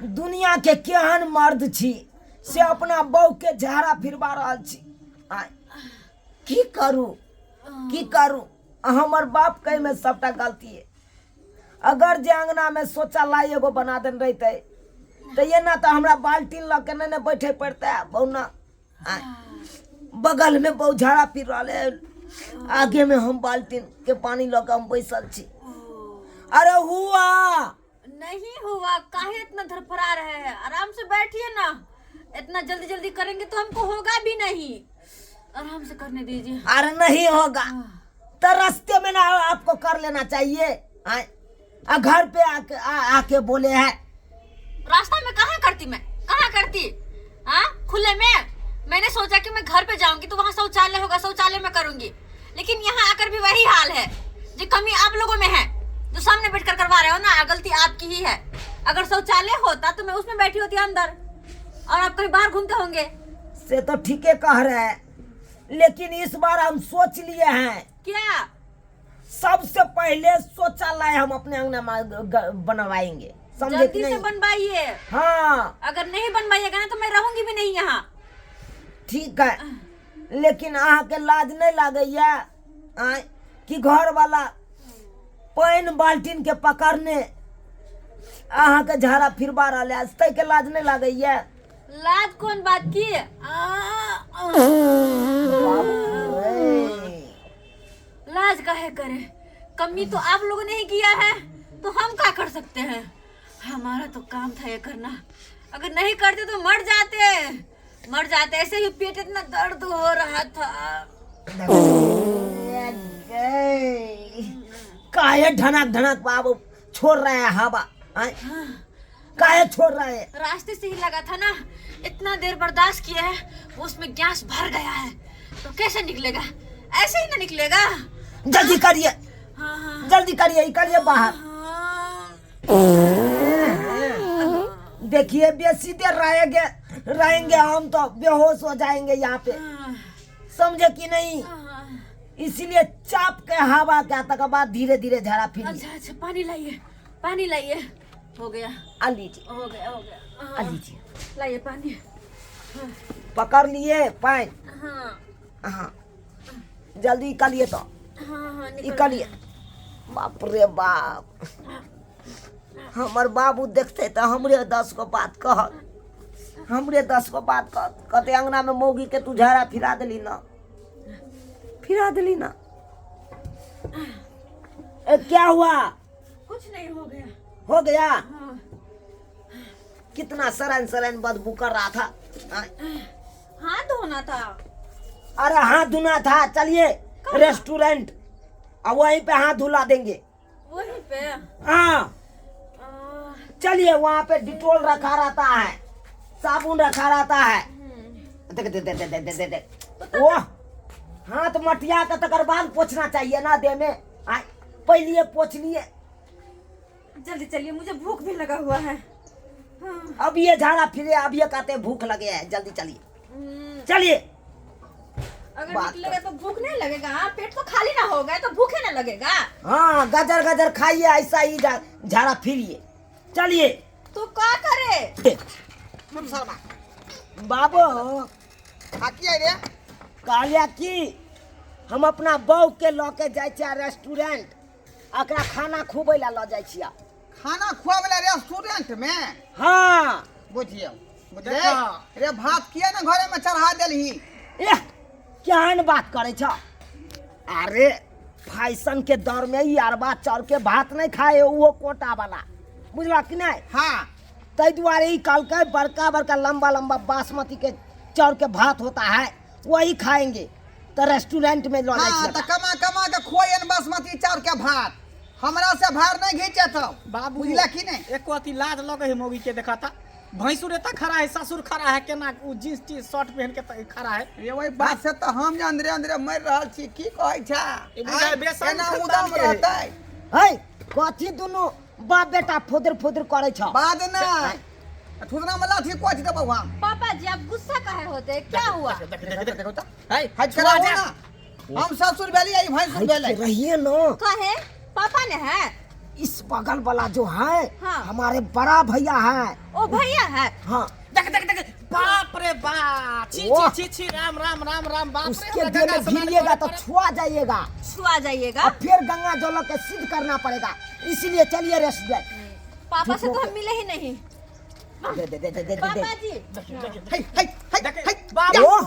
दुनिया के केहन मर्द छी से अपना बहू के झाड़ा फिरवा रहल छी। आय, की करू की करू, हमर बाप के में सबटा गलती है। अगर जे अंगना में शौचालय एगो बना देने रहते तो ये ना तो हमरा बाल्टीन लऽ के नहीं ने बैठे पड़ते। बहुना आय, बगल में बहु झाड़ा पी रहल है, आगे में हम बाल्टीन के पानी लऽ के हम बैसल छी। अरे हुआ नहीं हुआ, काहे इतना धड़फड़ा रहे हैं? आराम से बैठिए ना, इतना जल्दी जल्दी करेंगे तो हमको होगा भी नहीं। आराम से करने दीजिए। अरे नहीं होगा तो रास्ते में ना आपको कर लेना चाहिए। आए, आ घर पे आके आके बोले है। रास्ता में कहाँ करती मैं, कहाँ करती? हाँ खुले में मैंने सोचा कि मैं घर पे जाऊंगी तो वहाँ शौचालय होगा, शौचालय में करूंगी, लेकिन यहाँ आकर भी वही हाल है। जो कमी आप लोगों में है, जो सामने बैठकर करवा रहे हो ना, गलती आपकी ही है। अगर शौचालय होता तो मैं उसमें बैठी होती अंदर, और आप कहीं बाहर घूमते होंगे। से तो ठीक है कह रहे हैं, लेकिन इस बार हम सोच लिए हैं। क्या? सबसे पहले शौचालय हम अपने अंगना में बनवाएंगे, समझे कि जल्दी से नहीं? बनवाइए। हाँ। अगर नहीं बनवाइएगा ना तो मैं रहूंगी भी नहीं यहाँ। ठीक है, लेकिन अहाँ के लाज नहीं लागैया आय कि घर वाला पानि बाल्टीन के पकड़ने अहाँ के झाड़ा फिरवा रहल है, तै के लाज नहीं लागैया? लाज कौन बात की? लाज काहे करे? कमी तो आप लोगों ने ही किया है, तो हम क्या कर सकते हैं? हमारा तो काम था ये करना, अगर नहीं करते तो मर जाते, मर जाते। ऐसे ही पेट इतना दर्द हो रहा था। काहे ढनक ढनक बाबू छोड़ रहे हैं हवा? आय? काहे छोड़ रहे हैं? रास्ते से ही लगा था ना, इतना देर बर्दाश्त किया है, उसमें गैस भर गया है, तो कैसे निकलेगा? ऐसे ही ना निकलेगा। जल्दी करिए। हाँ, हाँ। जल्दी करिए, निकलिए बाहर। हाँ। देखिए बेसी देर रहेंगे, रहेंगे हम तो बेहोश हो जाएंगे यहाँ पे, हाँ। समझे कि नहीं? हाँ। इसीलिए चाप के हवा के तक बाद धीरे धीरे झाड़ा फिर। अच्छा अच्छा, पानी लाइए, पानी लाइए। हो गया। आ लीजिए। हो गया, हो गया। आ लीजिए। लाइए पानी। पकड़ लिए पानी? हाँ। हाँ, जल्दी निकालिए तो। हाँ, हाँ, निकालिए। बाप रे बाप, हमर बाबू देखते तो हमरे 10 गो बात कहत, हमरे 10 गो बात कहत, कहते अंगना में मौगी के तू झाड़ा फिरा देली ना, फिरा देली ना। ए, क्या हुआ? कुछ नहीं, हो गया। हो गया? हाँ। कितना सरन सरन बदबू कर रहा था। हाँ। हाथ धोना था। अरे हाथ धोना था, चलिए रेस्टोरेंट, अब वहीं पे हाथ धुला देंगे। वहीं पे? हाँ। चलिए, वहाँ पे डिटोल रखा रहता है, साबुन रखा रहता है। देख देख देख देख देख देख देख, वो हाथ मटिया के तकर बाद पोछना चाहिए ना देह में। आय, पहले पोछ लिए। जल्दी चलिए, मुझे भूख भी लगा हुआ है। हाँ। अब ये झाड़ा फिरे, अब ये कहते हैं भूख लगे है, जल्दी चलिए। चलिए। अगर बात निकलेगा तो भूख नहीं लगेगा। हाँ, पेट तो खाली ना होगा तो भूख ही ना लगेगा। हाँ, गजर गजर खाइए, ऐसा ही झाड़ा फिरिए। चलिए। तो क्या करे? शर्मा। बाबू। आ की रे? कहलिया कि हम अपना बहू के लऽ के जाइ छियै रेस्टोरेंट, एकरा खाना खुबै ला लऽ जाइ छियै। खाना खुआबै ला रेस्टोरेंट में? हाँ। बुझियौ, बुझले रे, भात किया ना घरे में चढ़ा देलही? एह, केहन बात करै छ? अरे फैशन के दौर में ई अरबा चाउर के भात नहीं खाए, वो कोटा वाला, बुझला कि नहीं? हाँ। ताहि दुआरे ई कहलकै बड़का बड़का लंबा लंबा बासमती के चाउर के भात होता है, वही खाएंगे, तो रेस्टोरेंट में लऽ जाइ हाँ, छियै। तऽ कमा कमा के खुआइयन बासमती चाउर के भात, हमरा से भार नहीं घीचे तो बाबू। बुझला कि नहीं? एको अति लाज लगे है मौगी के, देखता भैंसुर एता खड़ा है, ससुर खड़ा है, केना उ जींस टी शर्ट पहन के खड़ा है। रे ओहि बात से तऽ हम जे अंदरे अंदरे मरि रहल छी, की कहै छै? ई बुझाइ बेसन एना खानदान उदम के है। रहतै। है कथी दुनू बाप बेटा फुदर फुदर करै छ? बाद नहि, थुदना में लाठी कोच देबौ हम। पापा जी, आप गुस्सा काहे होते हैं? क्या हुआ? देख देख देख देखो त है हट छुआ कराबो जा। ना, हम ससुर भेली, ई भैंसुर भेलै। रहिए न। काहे पापा ने है? इस बगल वाला जो है, हाँ। हमारे बड़ा भैया है। ओ भैया है। हाँ। देख देख देख, बाप रे बाप, छी वाह। छी छी छी, राम राम राम राम, बाप रे, उसके हमरा देह गंगा में स्नान भिड़िएगा करे तो पड़त। छुआ जाइएगा। छुआ जाइएगा। और फिर गंगा जल के सिद्ध करना पड़ेगा, इसलिए चलिए रेस्टोरेंट। पापा से तो झूठों हम मिले ही नहीं। दे दे दे दे दे दे। पापा जी। है है है देख, है। बाबू। ओह।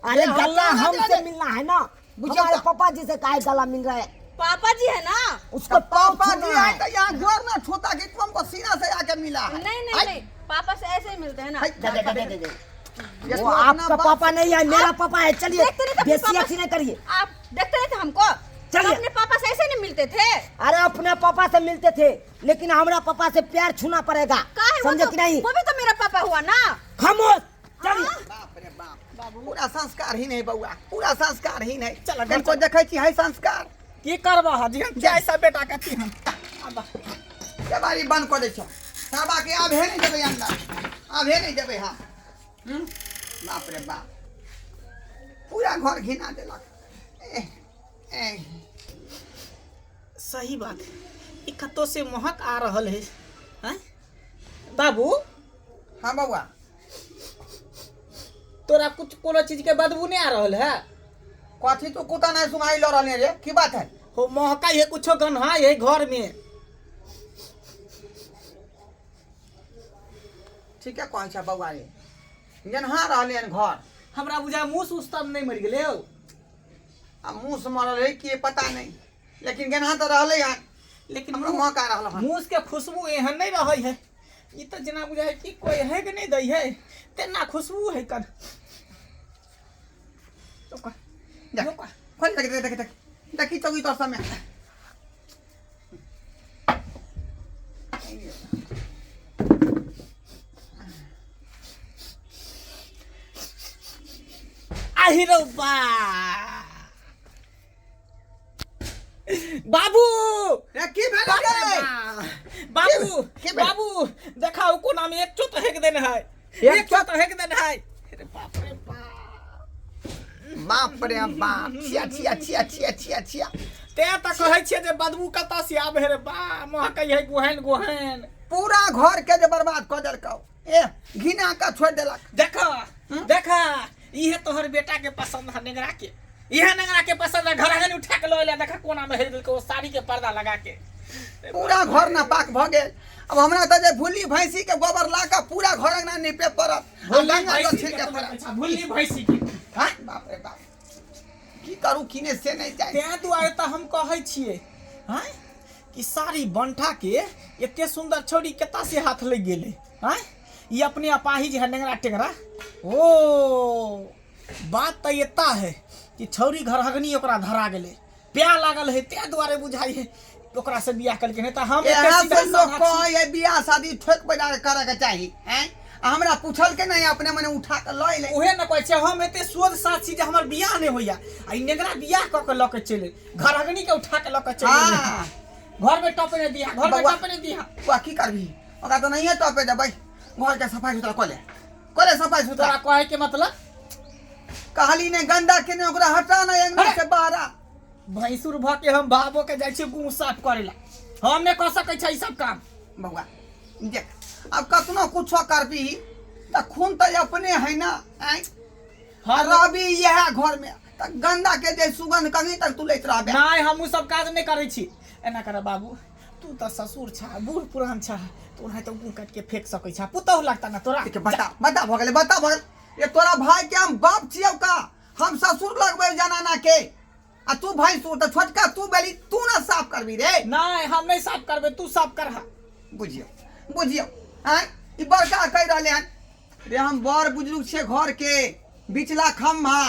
अरे ए, गला हट, हट, हमसे हट। मिलना है ना, बुझियो हमारे तो। पापा जी से काहे गला मिल रहा है? पापा जी है ना। उसको पाँव पापा छूना जी आए है। तो यहाँ गोर ना छूता कि तुम हमको सीना से आके मिला है। नहीं नहीं हाय, नहीं, पापा से ऐसे ही मिलते हैं ना। हाय, दे दे दे दे दे। ये वो तू अपना आपका बाप पापा नहीं है, मेरा पापा है। चलिए, देखते नहीं थे अपने बेसी पापा अच्छी नहीं करिए। आप देखते नहीं थे हमको? चलिए। अपने पापा से ऐसे नहीं मिलते थे। अरे अपने पापा से मिलते थे, लेकिन हमारा पापा से प्यार छूना पड़ेगा, का है वो समझे तो, कि नहीं? वो भी तो मेरा पापा हुआ ना। खामोश, चलिए। बाप रे बाप, पूरा संस्कार ही नहीं बउआ, पूरा संस्कार ही नहीं। चल, घर इनको चल। देखै छी है संस्कार। की करबह जेहन जैसा बेटा के तेहन। आबा। के बारी बंद कऽ दै छौ साबा के, आबे नहीं देबै अंदर, आबे नहीं देबै हम। बाप रे बाप, पूरा घर घिना देलक। एह, एह। सही बात, ई कतौ से महक आ रहल है। हैं बाबू? हाँ बउआ। तोरा कुछ कोनो चीज के बदबू नहीं आ रहल है? कथी तू कुत्ता नहीं सुनाई ल रहले रे, की बात है? हो महका है, कुछो गन्हा है घर में। ठीक है कहै छ बउआ रे, गेन्हा रहले हन घर। हमरा बुझा मूस उस तब नहीं मर गेलै हौ। आ मूस मरल है कि पता नहीं, लेकिन गेन्हा तऽ रहले हन। लेकिन हमरो महक आ रहल हन। मूस के खुशबू एहन नहीं रहै है, ई तऽ जेना बुझाइ कि कोई है कि नहीं दै है तेना खुशबू है कन। लोका, देख, लोका। खोल, देख देख देख देख, देखी चौकी तोर समय। आहि रौ बा, बाबू। रे की भेल रे? बाबू। की भेल? बाबू देखाउ, कोना में एक चोट हेक देने है, एक एक चोट हेक देने है। अरे बाप रे बाप, बाप रे बाप, छिया छिया छिया छिया छिया छिया। तें तऽ कहै छियै जे बदबू कतऽ से आबै है रे बा, महकै है गोहेन गोहेन। पूरा घर के जे बर्बाद कऽ देलकौ, ए घिना के छोड़ि देलक। देख देख, इहे तोहर बेटा के पसंद है, नेंगरा के, इहे नेंगरा के पसंद है। घर आंगन उठा के लऽ एलै, देख कोना में हेर देलकै ओ साड़ी के पर्दा लगा के। पूरा घर नापाक भऽ गेल। अब हमरा तऽ जे भुल्ली भैंसी के गोबर ला कऽ पूरा घर अंगना नीपे पड़त आ गंगा जल छिड़के पड़त। भुल्ली भैंसी के। हाँ, बाप रे बाप, की करू की नहि से नहि जानि। तें दुआरे तऽ हम कहै छियै आँय कि साड़ी बंठा के एते सुंदर छौड़ी कतऽ से हाथ लागि गेलै आँय? ई अपने अपाहिज है नेंगरा टेंगरा। ओ बात तऽ एता है कि छौड़ी घर हगनी ओकरा धरा गेलै, प्या लागल है, तें दुआरे बुझाइ है ओकरा से बियाह केलकै। नहि तऽ हम एते इएह सीधा से लोक साधा छी। कहै है बियाह शादी ठोकि बजा के करऽ के चाही। आँय, आ हमरा पूछल के नहि, अपने मने उठा के लऽ एलै। उहे ने कहै छै, हम एते सोझ साझ छी जे हमर बियाह नहि होइया, आ ई नेंगरा बियाह कऽ के लऽ के चलि एलै, घर हगनी के उठा के लऽ के चलि एलै। हाँ। घर में टपे नहि दिया, घर में बौआ। टपे नहि दिया। बौआ की करबही, ओकरा तऽ नहिए टपे देबै। घर के सफाइ सुथरा कऽ ले, कऽ ले सफाइ सुथरा। तोरा कहै के मतलब? कहली ने गंदा के ने ओकरा हटा ने अंगना से बाहर। भैंसुर भऽ के हम बाबो के जाइ छी मुँह साफ करे ला, हम नहि कऽ सकै छी ई सब काम। बौआ देख, अब कतनो कुछो करबही तऽ खून तऽ अपने है ना। आँय, हाँ। रहबी इएह घर में तऽ गंदा के जे सुगंध कहीं तक तू लैत रहबे। नहि, हम उ सब काज नहि करै छी। एना कर बाबू, तू तऽ ससुर छा, बूढ़ पुरान छा, तू ओनाहिते मुँह काटि के फेंक सकै छा, पुतहु लगता ना तोरा। देखिए, बता बता भऽ गेलै, बता भऽ गेलै। ये तोरा भाई के हम बाप छियौ का, हम ससुर लगबै जनाना के, आ तू भैंसुर तऽ छोटका तू बेली, तू ना साफ करबी रे। नहि, हम नहि साफ करबै, तू साफ करहा। बुझियौ बुझियौ, आँय ई बड़का कहि रहलै हन रे, हम बड़ बुजुर्ग छियै घर के बिचला खम्भा।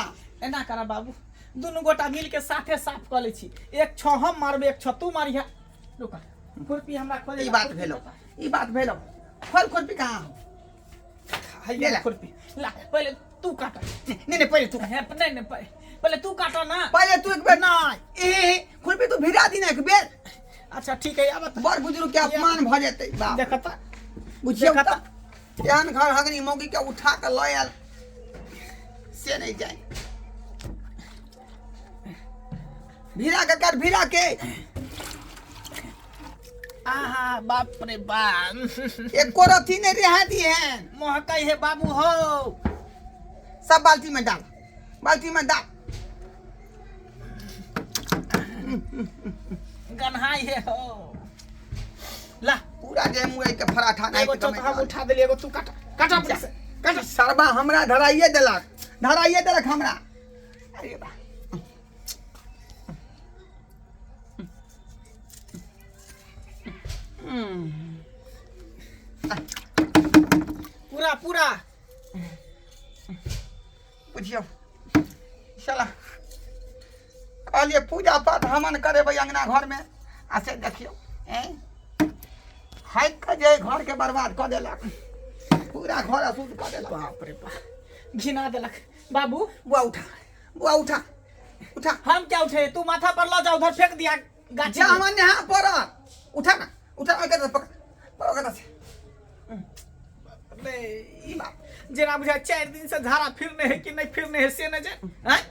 एना कर बाबू, दुनू गोटा मिल के साथे साफ कऽ लै छी। एक छो हम मारबै, एक छो तू मारिहा। रुक, खुरपी हमरा खोजे। ई बात भेलो, ई बात भेलो। खोल खुरपी कहाँ हो? हैया ले ला। खुरपी ला, पहिले तू काट। नहीं नहीं, पहिले तू। हे, नहीं नहीं, पहिले तू काट ना। पहिले तू एक बेर। नहीं। ए खुरपी तू भिरा दी ना एक बेर। अच्छा ठीक है, आब बड़ बुजुर्ग के अपमान भऽ जेतै बाप। देखता। बुझियौ देखता। तऽ एहन घर हगनी मौगी के उठा के लऽ आयल से नहीं जाए। भिरा के कर, भिरा के। आहा बाप रे बाप। एको रत्ती नहीं रहा दिए हैं। महकै है बाबू हो। सब बाल्टी में डाल, बाल्टी में डाल। गन्हाई है हो। ला पूरा जे मुरई के पराठा नहीं। एगो चौथा हम उठा देलियै, एगो तू काटा काटा अपने से काटा। सरबा हमरा धराइए देलक, धराइए देलक हमरा। अरे बा, पूरा पूरा बुझियौ साला, कहलियै पूजा पाठ हमन करेबै अंगना घरमे, आ से देखियौ ऐं हाइक कऽ जे घरके बर्बाद कऽ देलक, पूरा घर अशुद्ध कऽ देलक। बाप रे बाप, घिना देलक बाबू। बुआ उठा, बुआ उठा, उठा। हम क्या उठे? तू माथा पर लऽ जा, उधर फेंक दिया गाछी जा में। हमर नहा पड़त। उठा ना, उठा। ओकर पकड़, ओकर से। रे, ई बाप जेना बुझाय 4 दिन से झाड़ा फिरने है कि नहीं फिरने है से नहीं जान। आँय?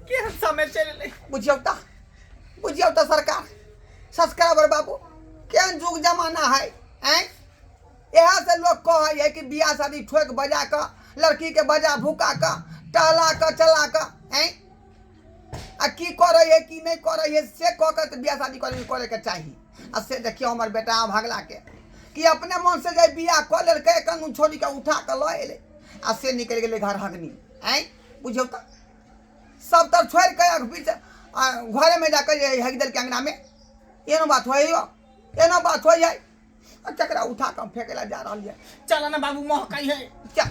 केहन समय चलि एलै। बुझियौ तऽ, बुझियौ तऽ सरकार, सब्सक्राइबर बाबू, केहन युग जमाना है। आँय, इएह से लोग कहै है कि बियाह शादी ठोकि बजा कऽ, लड़की के बजा भुका कऽ, टहला कऽ, चला कऽ। आँय, आ की करै है की नहि करै है से कऽ कऽ तऽ बियाह शादी करे करैके चाही। आ से देखियौ हमर बेटा भगला के कि अपने मन से जे बियाह कऽ लेलकै, कनू छोड़ी कऽ उठा कऽ लऽ एलै, आ से निकलि गेलै घर हगनी। आँय, बुझियौ तऽ सब तर छोड़ि कऽ बीच घरेमे जा कऽ जे हगि देलकै अङ्गनामे। एहनो बात होइ यौ? एहनो बात होइ है? आ तकरा उठा कऽ हम फेकै लए जा रहलियै। चल ना बाबू, महकै है। चल।